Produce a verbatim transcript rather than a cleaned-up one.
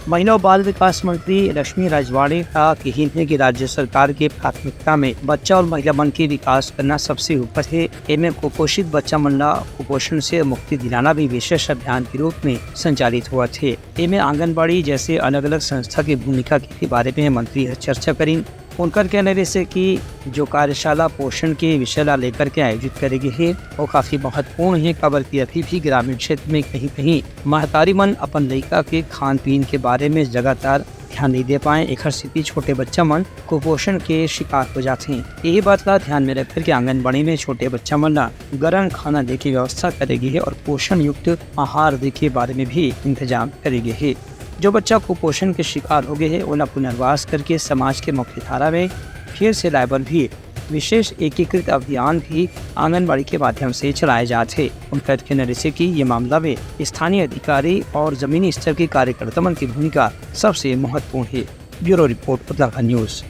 महिला और बाल विकास मंत्री लक्ष्मी राजवाड़े का कहना है कि राज्य सरकार के प्राथमिकता में बच्चा और महिला मन के विकास करना सबसे ऊपर है। एमे कुपोषित बच्चा मन ला कुपोषण से मुक्ति दिलाना भी विशेष अभियान के रूप में संचालित होवत हे। एमे आंगनबाड़ी जैसे अलग-अलग संस्था के भूमिका के बारे में मंत्री ह चर्चा करिन। उनकर कहना रहिसे कि जो कार्यशाला पोषण के विषय ला लेकर के आयोजित करे गे हे, वो काफी महत्वपूर्ण हे, काबर कि अभी भी ग्रामीण क्षेत्र में कहीं-कहीं महतारी मन अपन लइका के खान-पीन के बारे में लगातार ध्यान नइ दे पाए, एखर सेती छोटे बच्चा मन कुपोषण के शिकार हो जाथे। यही बात ला ध्यान में रख करके आंगनबाड़ी में छोटे बच्चा मन ला गरम खाना दे के व्यवस्था करे गे हे और पोषण युक्त आहार दे के बारे में भी इंतजाम करे गे हे। जो बच्चा कुपोषण के शिकार हो गए हे, ओला पुनर्वास करके समाज के मुख्य धारा में फिर से लाए बर भी विशेष एकीकृत अभियान भी आंगनबाड़ी के माध्यम से चलाए जात हे। उनकर कहना रहिसे कि ये मामला में स्थानीय अधिकारी और जमीनी स्तर के कार्यकर्ता मन की भूमिका सबसे महत्वपूर्ण हे। Bureau report, Uttarakhand news.